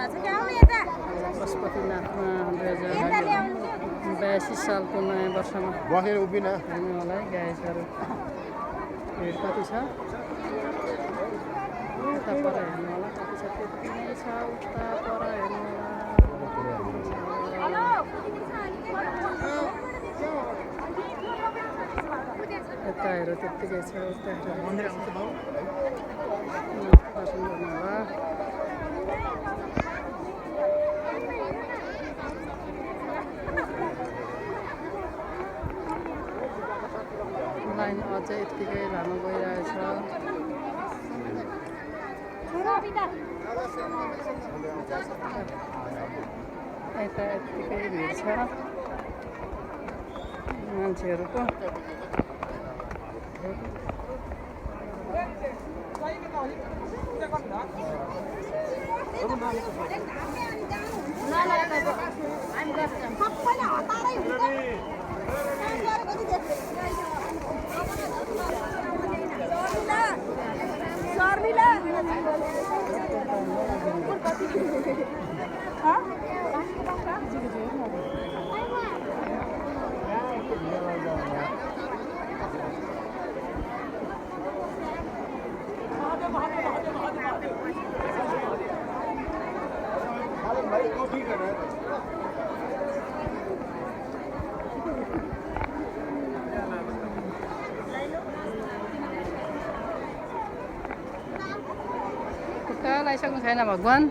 पशुपतिनाथमा 2082 सालको नयाँ वर्षमा बसेर उभिन हेर्नु होला है गायकहरू भिड कति छ उता पर हेर्नु होला कति छ त्यति नै छ उता पर हेर्नु होला यता हेर त्यत्तिकै छ उता मन्दिर आउँछ दर्शन गर्नु होला लाइन अझै यत्तिकै लामो गइरहेछ यता यत्तिकै भिड छ मान्छेहरूको कहाँ लगाइसक्नु छैन भगवान्